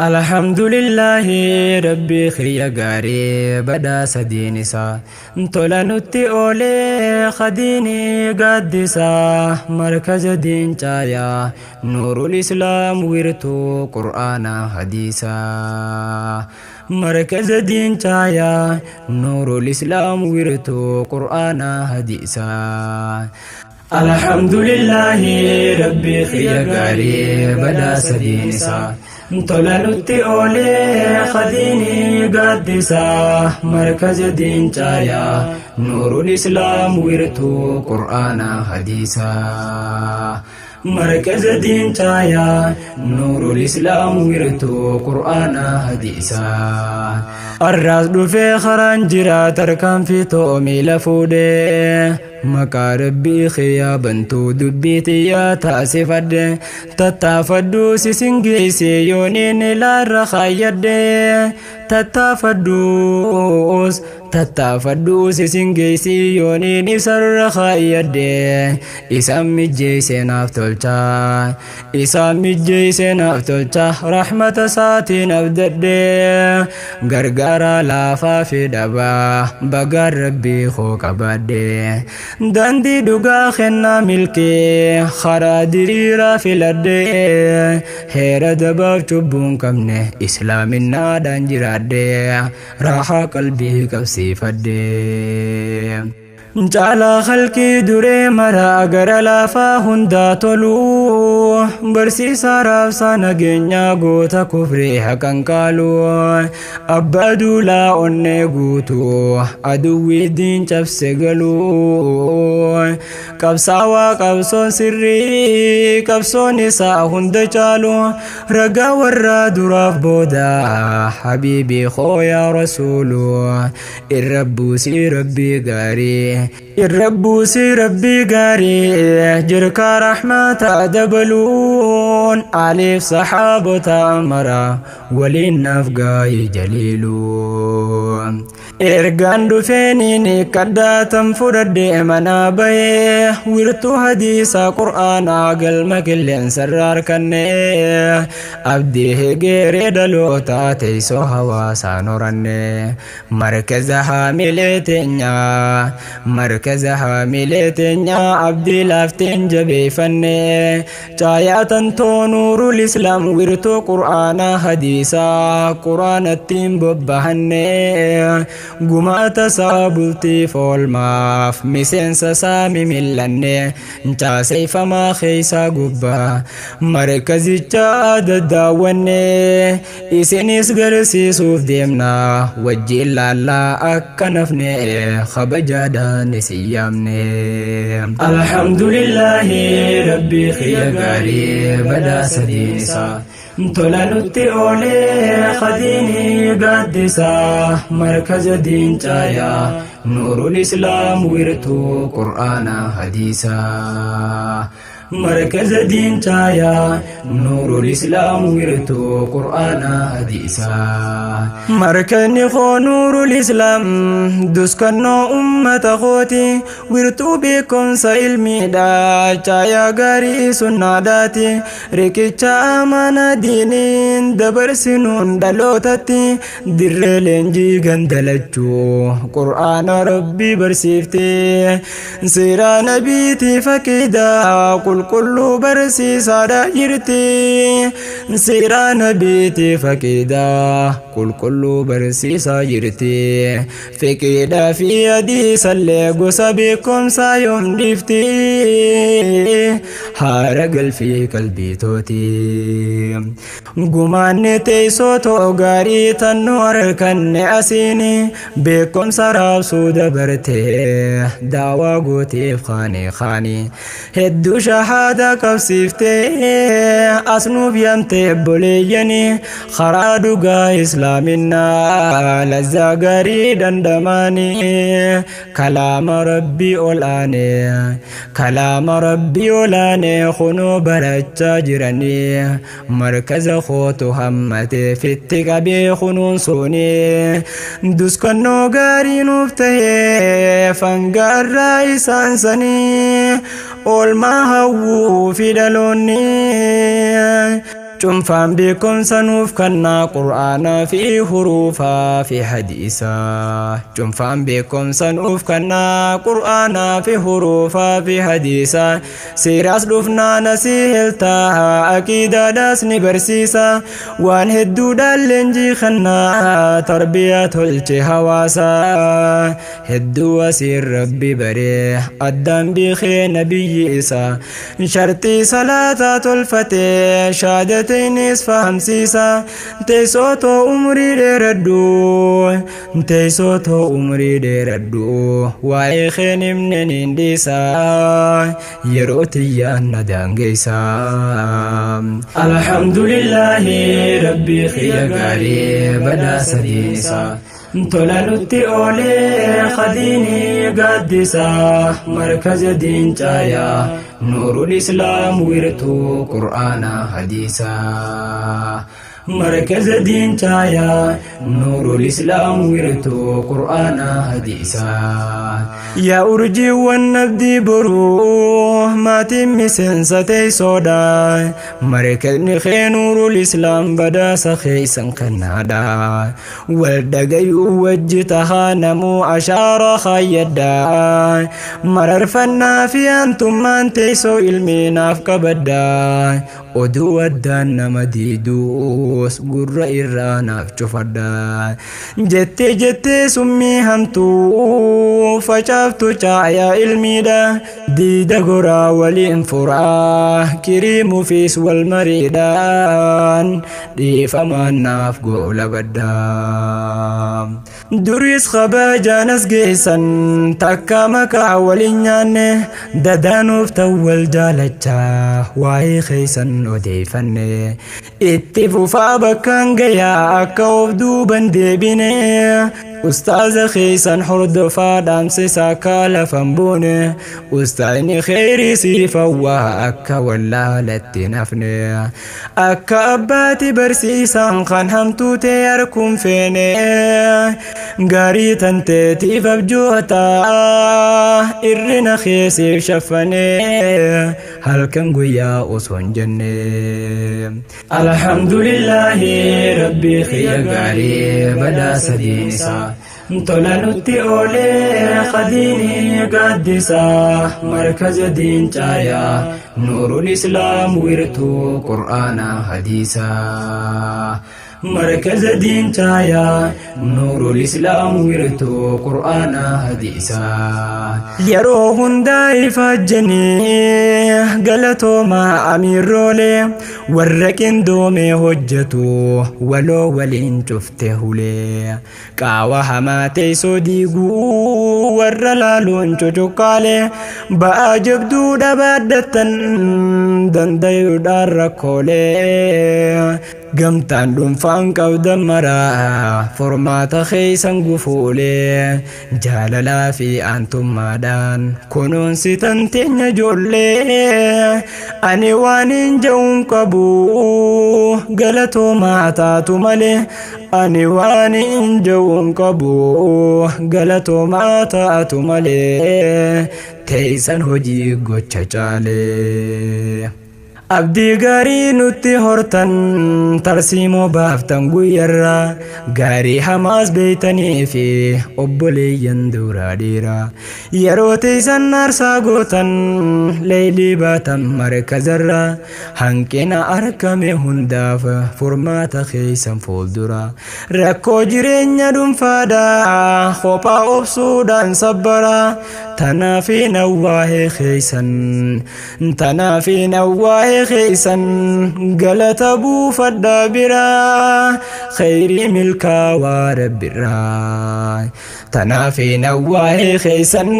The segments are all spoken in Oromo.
Alhamdulillaahi rabbii kiyya gaarii badhaasa diin isaa tola nutti oolee khadiinii gaaddisaa markaza diin caayaa nuurul islaam wirtuu qur'aana hadiisaa markaza diin caayaa nuurul islaam wirtuu qur'aana hadiisaa. Alhamdulillaahi rabbii kiyya gaarii badhaasa diin isaa tola nutti oolee khadiinii gaaddisaa markaza diin caayaa nuurul islaam wirtuu qur'aana hadiisaa. Markaza diin caayaa nuurul islaam wirtuu qur'aana hadiisaa. Arraas dhufee karaan jira tarkaanfii too miila fuudhee maqaa rabbii kiyyaa bantuu dubbii tiyyaa taasifadhe tattaafadhu sisin geesse yooniin ilaarra kaayyadhe tattaafadhuus tattaafadhuus isin geessi yooniin isarra kaayyadhe isaan mijjeesse naaf tolcha isaan mijjeesse naaf tolcha rahmata isaatiin abdadhe gargaara laafaa fi dhabaa bagaan rabbii koo qabaadhe daandii dhugaa kennaa milkee karaa diriiraa filadhe heera dabaaf cubbuun qabne islaaminaadhaan jiraadhe raaxaa qalbii qabsiifadhe. Caalaa halkii duree maraa gara laafaa hundaa tolu barsiisaa raabsaa nageenyaa goota kufrii haqan qaalu abbaa duulaa onnee guutuu aduwwii diin cabse galu qabsaawaa qabsoon sirrii qabsoon isaa hunda caalu ragaa warraa duraaf booda habiibii koo yaa rasuulu irra buusii rabbii gaarii irra buusii rabbii gaarii jirkaa rahmata dabaluun aliif saxaabota mara waliin naaf gaayi jaliilu. Ergaan dhufeeniin kadhaatan fudhadhe manaa bahee wirtuu hadiisa qur'aanaa galma qilleensarra harkanne abdii hegeeree dhalootaa teessoo hawaasaan horanne markaza haamilee teenyaa markaza haamilee teenyaa abdii laafteen jabeeffanne caayaa tantoo nuurul islaam wirtuu qur'aanaa hadiisaa qur'aanattiin bobbahanne gumaata isaa bultiif oolmaaf miseensa isaa mimillanne caaseeffamaa keeysaa gubbaa markazicha daddaawwanne isinis garsiisuuf deemna wajjiin laallaa akka nafne kabajaadhaan isin yaamne. Alhamdulillaahi rabbii kiyya gaarii badhaasa diin isaa tola nutti oolee khadiinii gaaddisaa markaza diin caayaa nuurul islaam wirtuu qur'aana hadiisaa. Markaza diin caayaa nuurul islaam wirtuu qur'aana hadiisaa. Markazni koo nuurul islaam duskannoo ummata kooti wirtuu beekumsa ilmiidha caayaa gaarii sunnaadhaati riqicha amana diiniin dabarsinuun dhalootatti dirree leenjii gandalachuu qur'aana rabbii barsiifte seeraa nabiitiif aqiidaa qulqulluu barsiisaadha jirti seeraa nabiitiif aqiidaa qulqulluu barsiisaa jirti fiqiidhaa fi hadiisallee gosa beekumsaa yoom dhiifti haara galfii qalbiitooti. Gumaanni teessoo too gaarii tannu harkanne asiin beekumsa raabsuu dabartee daawaa gooteef kaane kaane hedduu shahaadaa qabsiiftee as nuuf yaamtee obboleeyyanii karaa dhugaa islaaminaa lazzaa gaarii dandamaanii kalaama rabbii ol aane kalaama rabbii ol aane kunoo barachaa jiranii markaza kootu hammatee fitti qabee kunuunsuuni duskannoo gaarii nuuf tahee fangaarraa isaan sanii oolmaa hawwuu fi dhaloonni. Cuunfaan beekumsa nuuf kannaa qur'aanaa fi huruufaa fi hadiisaa. Cuunfaan beekumsa nuuf kannaa qur'aanaa fi huruufaa fi hadiisaa. Seeraas dhufnaa nasii heltaa aqiidaadhaas ni barsiisa. Waan hedduudhaan leenjii kannaa tarbiyaa tolche hawaasaa. Hedduu asiin rabbi baree addaan beekee nabiyyi isaa. Shartii salaataa tolfatee shaadateenis fahamsiisa. Teessoo too umrii dheeradhu, teessoo too umrii dheeradhu, waa'ee keen himne niin dhiisa, yeroo tiyyaan na daangeessa. Alhamdulillaahi rabbii kiyya gaarii badhaasa diinisa. Tola nutti oolee khadiinii gaaddisa, markaza diin caayaa nuurul islaam wirtuu qur'aana hadiisaa. Markaza diin caayaa nuurul islaam wirtuu qur'aana hadiisaa. Yaa urjiiwwan abdii boruu maatiin miseensa teessoodha. Markazni kee nuurul islaam badhaasa keeysan kennaadha. Wal dhagayuu wajji tahaa namuu ashaara kaayyadha. Mararfannaa fi aantummaan teessoo ilmii naaf qabadha. Oduu addaan nama diiduus gurra irraa naaf cufadha. Jettee jettee summii hamtuu facaaftu caayaa ilmiidha. Diida goraa waliin furaa kiriimuufis wal mariidhaan dhiifamaan naaf goola badda. Duris kabajaan as geessan takka maqaa waliin nyaanne, dadaanuuf ta'u wal jaalachaa waa'ee keessan odeeffanne. Itti fufaa bakkaan gayaa akka of duuban deebine. Ustaaza keessan hordofaa dhaamsisa akka lafan buune. Ustaazni kheyrii siif hawwaa akka wallaalatti nafne. Akka abbaati barsiisan kan hamtuu ta'e harkuun feene. Gaarii tanteetiif abjoota irrina keessiif shaffane, halkan guyyaa osoo hin jenne. Alhamdulillaahi rabbii kiyya gaarii badhaasa diinisaa. Tola nutti oolee khadiinii gaaddisa, markaza diin caayaa nuurul islaam wirtuu qur'aana hadiisaa. Markaza diin caayaa nuurul islaam wirtuu qur'aana hadiisaa. Yeroo hundaa ifaajjanii galatoomaa amiirroolee warra qindoomee hojjetu waloo waliin cufte hulee. Qaawa hamaa teessoo diiguu warra laaluun cucuqqaalee ba'aa jabduu dhabaaddattan dandayuudhaan rakkoolee. Gamtaan dhuunfaan qabdan maraa furmaata keeysan gufuulee jaalalaa fi aantummaadhaan kunuunsitan teenya ijoollee. Ani waan hin ja'uun qabu galatoomaa taatu malee, ani waan hin ja'uun qabu galatoomaa taatu malee, teessan hojii gocha caalee. Abdii gaarii nutti hortan tarsiimoo baaftan guyyarraa, gaarii hamaas beeytanii fi obboleeyyan duraa dhiiraa. Yeroo teessan aarsaa gootan leeylii baatan markazarraa, hanqina argame hundaaf furmaata keeysan fuuldura. Rakkoo jireenya dhuunfaadhaa kophaa obsuudhaan sabbara, tanaafi nawwaahee keeysan, tanaafi nawwaahee keeysan galata buufadhaa biraa kheyrii milkaawaa rabbirraa. Tanaafi nawwaahee keeysan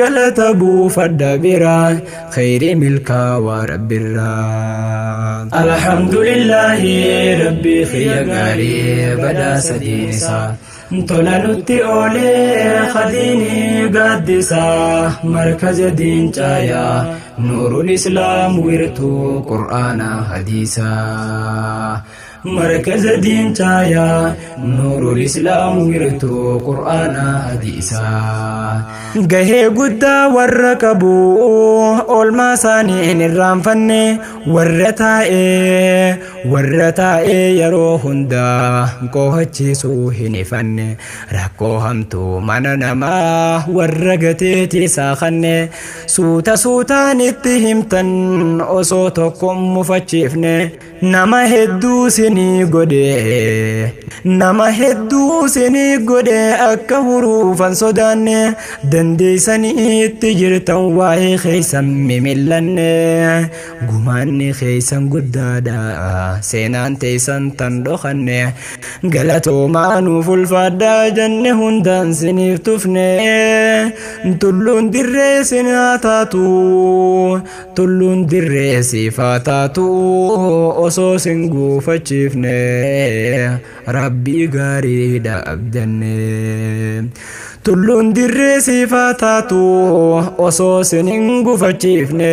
galata buufadhaa biraa kheyrii milkaawaa rabbirraa. Alhamdulillaahi rabbii kiyya gaarii badhaasa diinisaa. Tola nutti oolee khadiinii gaaddisa, markaza diin caayaa nuurul islaam wirtuu qur'aana hadiisaa. Markaza diin caayaa Nuurul Islaam wirtuu Qur'aana hadiisaa. Gahee guddaa warra qabu oolmaa isaanii hin irraanfanne, warra taa'ee yeroo hundaa qohachiisuu hin ifanne, rakkoo hamtuu mana namaa warra gateetii saakanne, suuta suutaan itti himtan osoo tokko mufachiifne. Nama hedduu sinii godhe, nama hedduu sinii godhe, akka huruufan sodaanne, dandeessanii itti jirtan waa'ee keessan mimillanne. Gumaanni keessan guddaadha, seenaan teessan tan dhokanne. Galatoomaa, nuuf ulfaadhaa jenne, hundaan siniif tufne. Tulluun dirree sinaa taatu, tulluun dirree siifaa taatu, osoo sin guufachiifne, rabbii gaariidha abdanne. Tulluun dirree siifaa taatu, osoo sin hin gufachiifne,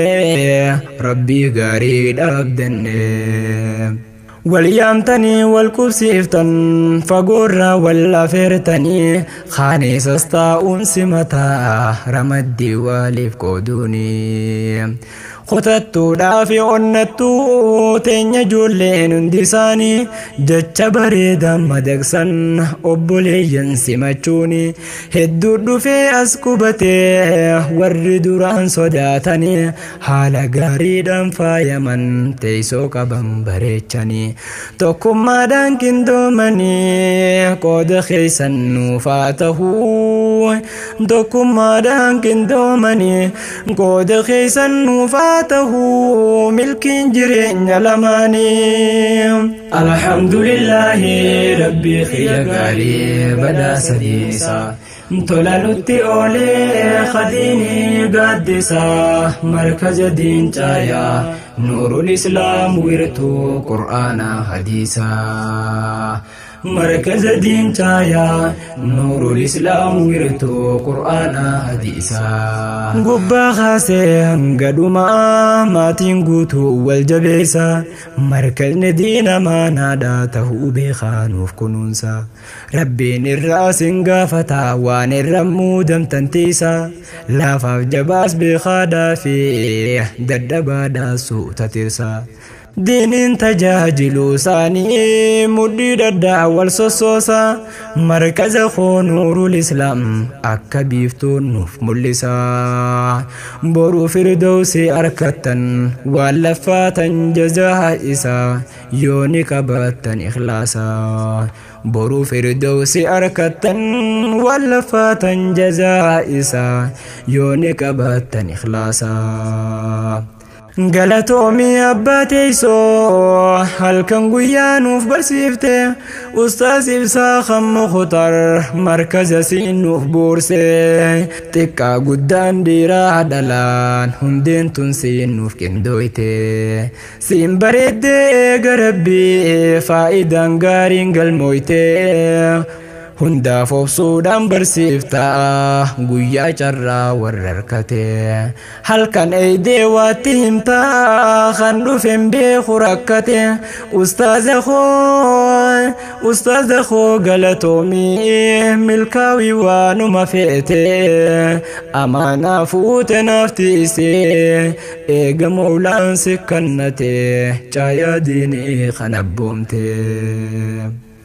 rabbii gaariidha abdanne. Wal yaamtanii wal qubsiiftan, fagoorraa wal afeertanii, kaaneessas taa'uun simataa, ramaddii waliif qooduuni. Kutattuudhaa fi onnattuu teenya ijoolleen hundi isaanii jecha bareedaan madaqsan, obboleeyyan simachuuni. Hedduu dhufee as qubatee, warri duraan sodaatanii haala gaariidhaan faayaman, teessoo qaban bareechanii, tokkummaadhaan qindoomanii qooda keessan nuufaa tahuu. Tokkummaadhaan qindoomanii qooda keessan nuufaa tahuu, milkiin jireenya lamaanii. Alhamdulillaahi, rabbii kiyya gaarii badhaasa dhiisaa tola nutti oolee, khadiinii gaaddisaa, markaza diin caayaa Nuurul Islaam wirtuu Qur'aana hadiisaa. Markaza diin caayaa Nuurul Islaam wirtuu Qur'aana hadiisaa. Gubbaa kaasee hanga dhumaa maatiin guutuu wal jabeessa, markazni diina maanaadha tahuu beekaa nuuf kunuunsa. Rabbiin irraa sin gaafata waan irra muudamtan tiisa, laafaaf jabaas beekaadhaa fi dadhabaadhaa suuta tirsa. Diiniin tajaajiluu isaanii mudhii dhadhaa wal sossoosa, markaza koo Nuurul Islaam akka biiftuun nuuf mul'isa. Boruu firdawsii arkattan waan laffaatan jazaa isaa yoo ni qabaattan ikhlaasa. Boruu firdawsii arkattan waan laffaatan jazaa isaa yoo ni qabaattan ikhlaasa. Galatoomii abbaa teessoo halkan guyyaa nuuf barsiifte, ustaas Ibsaa kan Mukhtar markaza siin nuuf buurse. Xiqqaa guddaan, dhiiraa dhalaan, hundeen tun siin nuuf qindooyte. Siin bareeddee eega rabbii faayidaan gaariin galmooyte. Hundaaf obsuudhaan barsiifta guyyaa carraa warra harkate, halkan eeydee waatti himtaa kan dhufen beeku rakkate. Ustaaza koo, ustaaza koo, galatoomii, milkaawii waanuma feete. Amaanaa fuute naaf tiisee, eega maulaan si kannate, caayaa diinii kan abboomte.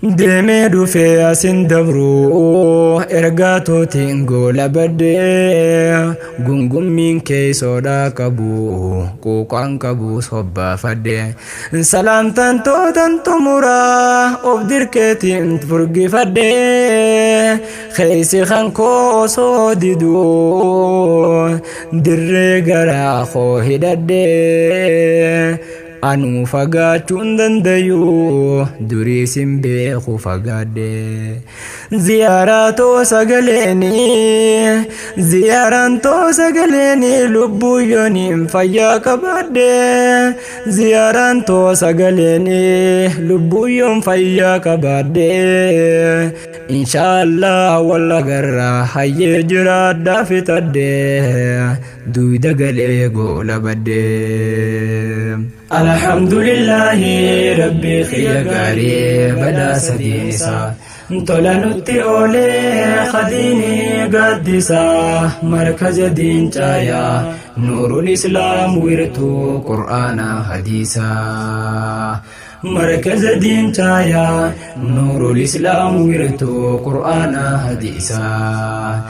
Deemee dhufee asin dabru ergaa tootiin goola baddee, gungummiin keessoodhaa qabu quuqaan qabu sobbaafadhe. Salaamtaan tootan xumuraa of dirqeetiin furgifadhe, keessi kan koo osoo diduu dirree garaa koo hidhadhe. Anuu fagaachuu hin dandayu, durii sin beeku fagaadhe. Ziyaaraa too sagaleeni, ziyaaraan too sagaleeni, lubbuu yooniin fayyaa qabaadhe. Ziyaaraan too sagaleeni, lubbuu yoon fayyaa qabaadhe. Inshaallah walla garraa hayyee jiraadhaa fixadhe, duyda galee goola badde. Alhamdulillaahi Rabbii kiyya gaarii badhaasa diin isaa. Tola nutti oolee khadiinii gaaddisaa markaza diin caayaa nuurul islaam wirtuu qur'aana hadiisaa. Markaza diin caayaa nuurul islaam wirtuu qur'aana hadiisaa.